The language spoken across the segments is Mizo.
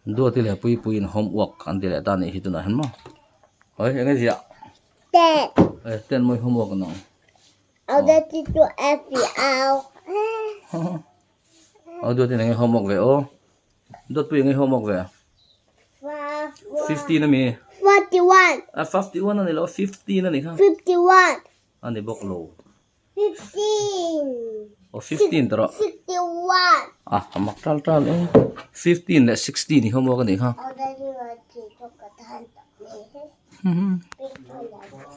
Duati leh Puipuiin homework an ti leh ta a nih hi tunah hian maw. Oi eng nge ziah? Ten. Eh ten mawi homework an awm. Au duati chu a fi au. Au duati eng nge homework ve aw. Duatpui eng nge homework ve? 15 ami. 41. A 51 ani lo 15 ani kha. 51. Ani bawk lo. 15. Aw 15 tawh rawh. 61. Ah a mak tal tal e. 15 leh 16 i homework anih kha.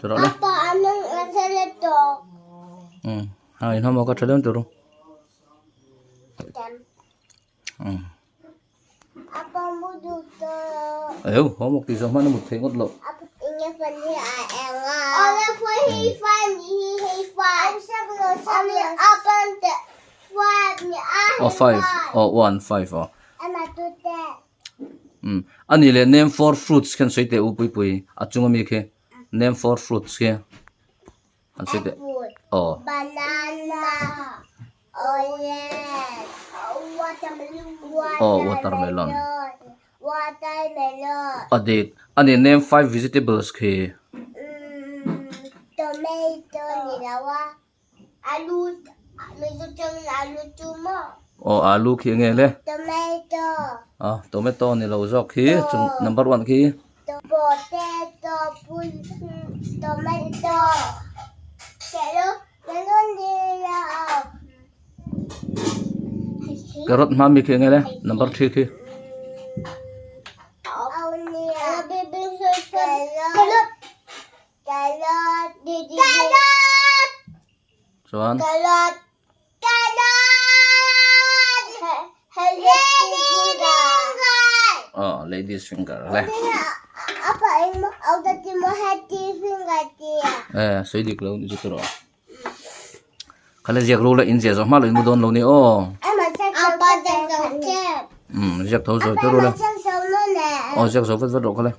Tawh rawh le. Apa anung asale to. Ha in homework a tha dawn tur. Apa mu duh tawh. Eo homework tih zawh hman a mut theih ngawt loh. Aw five aw one five aw. A nih leh name four fruits khian sawi teh u Puipui a chung ami khi name four fruits khi. An sawi teh. Aw. Banana, orange, watermelon, Aw, watermelon. Watermelon. A dik. A nih name five vegetables khi. Um, tomato ni lo a. Alu, mizo tawngin alu chu maw? Aw, alu khi enge le? Tomato. Ah, tomato ni lo zawk khi, chung number one khi. Potato, tomato, melon ni lo. Carrot hma mi khi enge le? Number three khi. Chuan. Aw ladies finger le. Eh sawi dik lo ni chu tawh. Khala ziak ro la in ziah zawh hma lo in mu dawn lo ni aw. Um ziak tho zawi tawh ro la. Aw ziak zo vat vat rawh khala.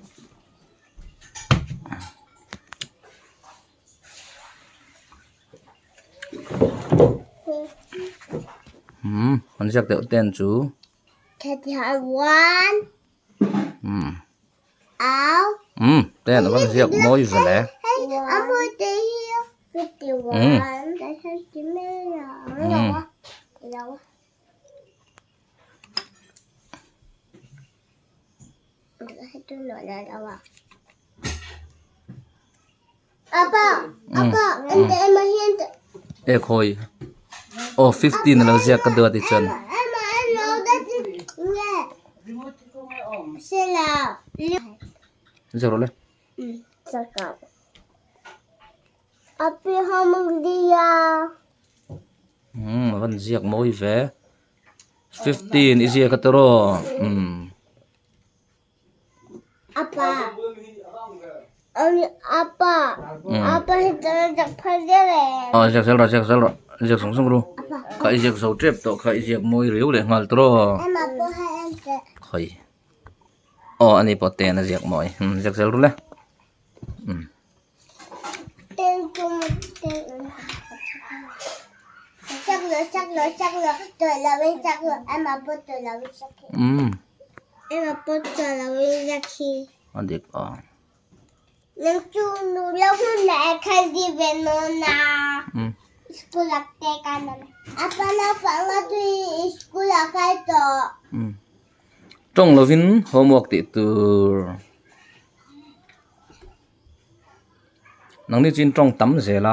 Umm an ziak deuh ten chu umm ten a van ziak mawi ve le umm E khawi aw 15 a lo ziak ka duat i chuan. Ziak rawh le. Umm a van ziak mawi ve. 15 i ziak a tawh umm. Apa apa apa hi ziak phal zel e. Aw ziak zel rawh ziak zel rawh ziak sawng sawng ru. Kha i ziak zo tep tawh kha i ziak mawi riau leh nghal tawh. Khawi aw ani pawh ten a ziak mawi ziak zel ru le. Umm a dik a. Umm tawng lovin homework tih tur. Nangni chu in tawng tam zel a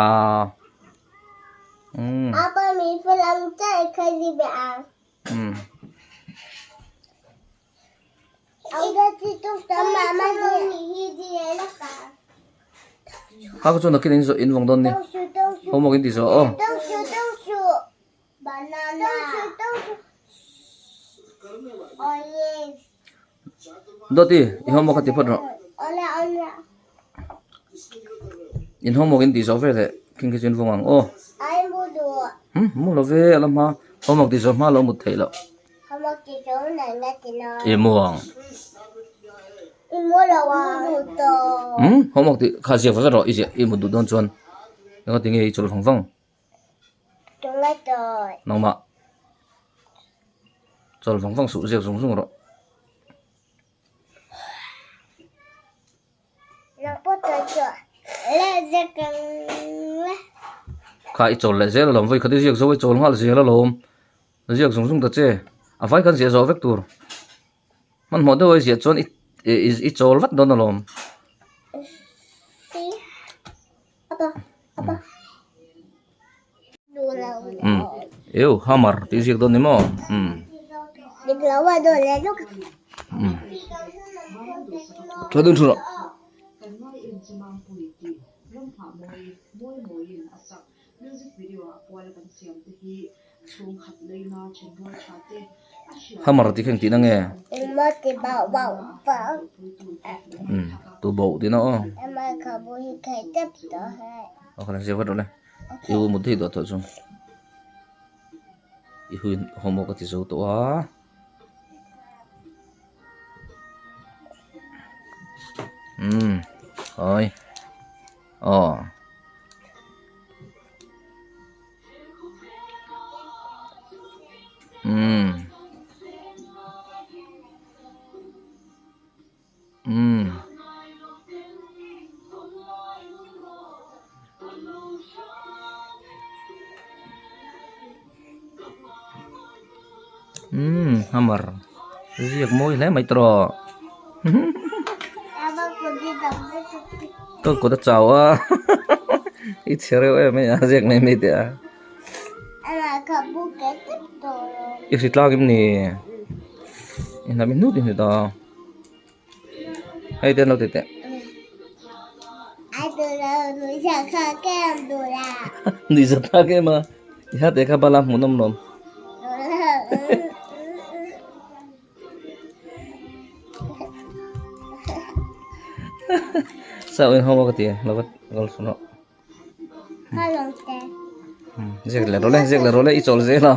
umm. Umm. Kha chu nakin in zawh in vawng dawn ni homework in ti zawh aw. Dawti i homework kha ti phawt rawh. In homework in tih zawh veleh khin khi chu in vawng ang aw. Hmm mu lo ve a la hma homework tih zawh hma lo mut theih loh. I mu ang. Hmm homework tih kha ziak vat rawh i ziah i mut duh dawn chuan engati nge i chawlh vang vang. Nangmah chawlh vang vang suh ziak zung zung rawh. Kha i chawl leh zel alawm, vawikhat i ziak zo i chawl nghal zel alawm. Ziak zung zung ta che, a vai khan ziah zawh vek tur. Hmanhmawh deuh a i ziah chuan i chawl vat dawn alawm. Umm eu hammer tih ziak dawn ni maw umm umm tha dun thun Hammer tih kha engtih na nge? Umm tu bauh tih na aw. Aw kha ziak vat rawh le. I u mut thei duah tawh chu. I hui homework a ti zo tawh a. Umm hawi aw. Umm umm umm hammer ziak mawi hle mai tawh Ka kut a chau a i chhe reuh em mai a ziak mai mai teh a i hri tlak em ni i hnam i hnut i hnut a hei te an lo ti teh nuihza thlak em a i ha teh kha bala hmuhnawm lawm. Sao in homework ti lo va kal sun rawh. Ziak leh rawh le ziak leh rawh le i chawl zel a.